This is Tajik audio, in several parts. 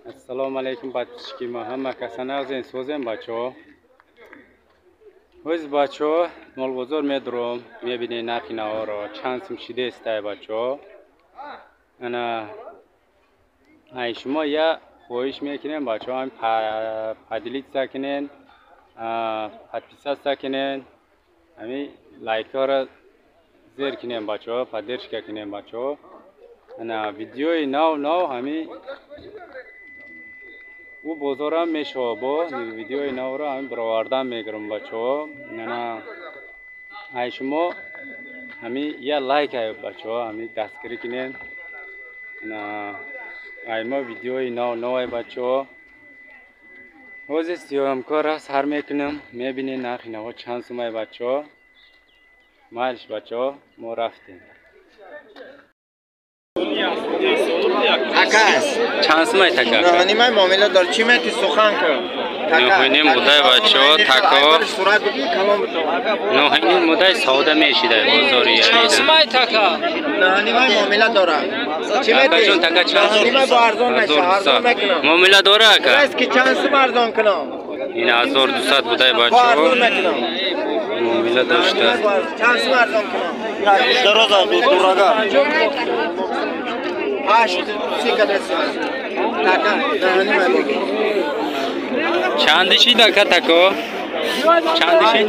Ассалому алайкум подписчики ма, ҳама каса нағзен созем бачаҳо. Ҳоз бачаҳо молбозор медуром, мебинед нархи наворо чанд сум шидестай бачаҳо. Ана ай шумо я хоҳиш мекунем бачаҳо, ҳам поделиться кунен, подписаться кунен, ҳами лайкҳоро зер кунем бачаҳо, поддержка кунем бачаҳо. Ана видеои нав нав ҳами ӯ бозорам мешава, бо видеои навро ҳами баровардан мегирам бачаҳо. Ана ай шумо ҳами я лайк ай бачаҳо, ҳами дастгирӣ кунен. Ана ай мо видеои нав нав ай бачаҳо. Ҳозир съёмкора сар мекунам, мебинед нархи наво чанд сум ай бачаҳо. Майлиш бачаҳо, мо рафтем. Чанд сум ай така? Нимай муомила дор, чӣ мети сухан кун? Нӯҳиним будай бачаҳо, тако. Нӯҳиним будай савда мешидай бозори Чанд ялида. сум ай така? Нимай муомила дора. Чӣ мети? Акаҷон така чанд сум? Нимай бо арзон меша, арзон мекунам. Муомила дора ака? Раст ки чанд сум арзон кунам? Ин 1200 будай Бо бачаҳо. арзон мекунам. Муомила дошта. Чанд сум арзон кунам? Дорога, дорога. Ҳашт си кадреса. Така, нимай бо. Чанди шид ака тако? Чанди шид?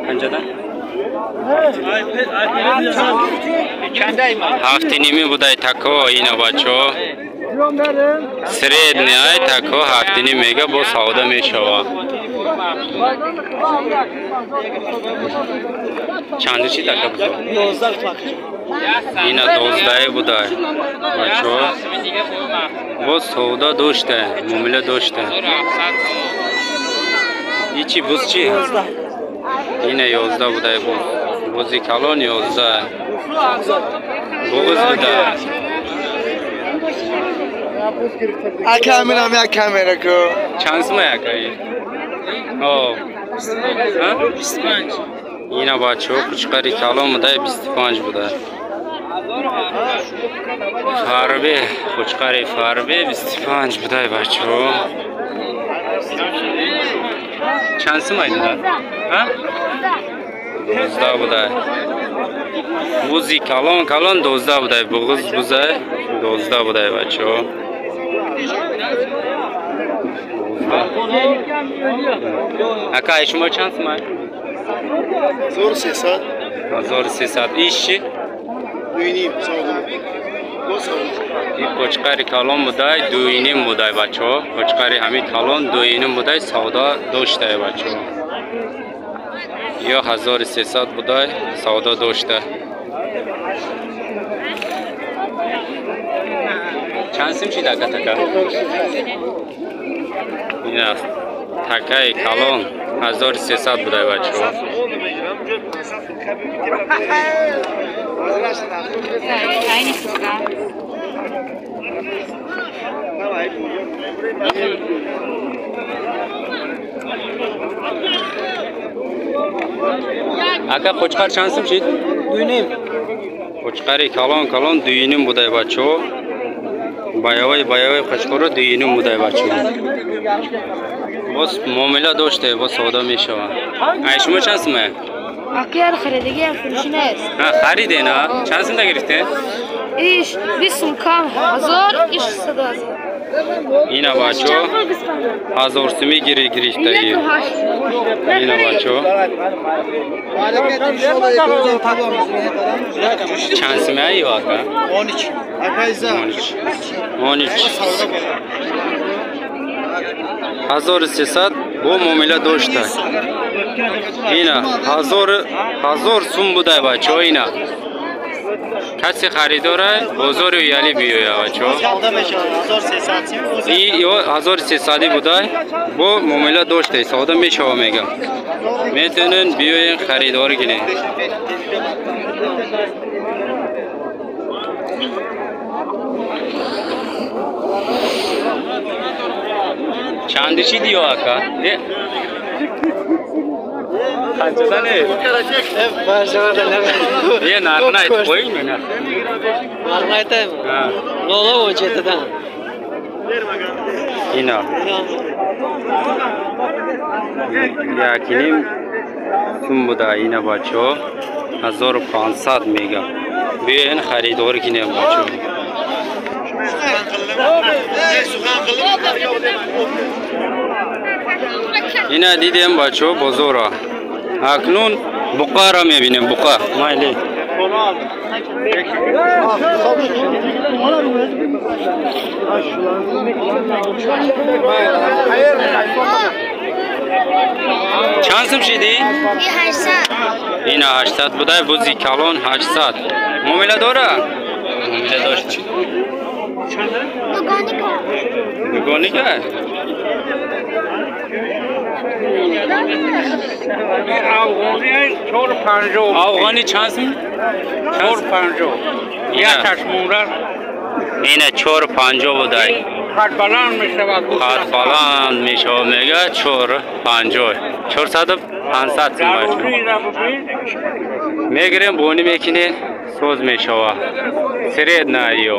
Панҷада? Ҳафти ними будай тако ина бачаҳо. Средний ай тако ҳафти ним мега бо савда мешава. Чанди шид ака бузо? Ина 12 будай бачаҳо. Боз савда дошта, муомила дошта. Ичи буз чи? Ина 11 будай буз. Бузи калон 11. Буғуз будай. Ака минам як камера ку. Чанд сум ака и? О. Ҳа? 25. Ина бачаҳо қучқари калон будай 25 будай. Фарбе, қучқари фарбе 25 будай бачаҳо. Чанд сум ай дуда? Ҳа? 12 будай. Бузи калон калон 12 будай, буғуз бузай 12 будай бачаҳо. 12. Ака, ай шумо чанд сум ай? 1300. 1300. Иш чи? Дуйним савда. Бо савда. И қучқари калон будай, дуйним будай бачаҳо. Қучқари ҳами калон дуйним будай, савда доштай бачаҳо. Ё 1300 будай, савда дошта. Чанд сум шид ака така? Ин аст. Такаи калон 1300 будай бачаҳо. Ака қучқар чанд сум шид? Дуйним. Қучқари калон калон дуйним будай бачаҳо. Баявай баявай қучқаро дуйним будай бачаҳо. Боз муомила дошта, боз савдо мешава. Ай шумо чанд сум ай? Акияр харидагиам фурӯшӣ нест. Ҳа, хариден, а? Чанд сумда гирифтен? Иш 20 сум кам, 1000, иш 100 000. Ина бачаҳо 1000 суми гирифтаи. Ина бачаҳо. Чанд суми ай ё ака? 13. Ака иза. 13. 1300 бо муомила дошта. Ина 1000 сум будай бачаҳо ина. Каси харидора бозори Уяли биёя бачаҳо. И ё 1300 будай бо муомила дошта, савда мешава мегам. Метавонед биёен харидорӣ кунед. Чанди шиди ё ака? Қанчадан е? Е, нархна айтып қоюң мен. Нархна айтайынбы? Ха. Лола 17-ден. Ина якним сум буда ина бачаҳо 1500 мега. Биёен харидорӣ кинем бачаҳо. Ина дидем бачаҳо бозора. Акнун буқаро мебинем, буқа. Майли. Чанд сум шидӣ? 800. Ина 800 будай, бузи калон 800. Муомила дора? Муомила дошт. Дугоника? Афғонӣ чанд сум? 4.50. Якаш мурар. Ина 4.50 будай. Қад баланд мешавад. Қад баланд мешавад мега 4.50. 400 500 сум бача. Мегирем, бонӣ мекунем, соз мешавад. Средная.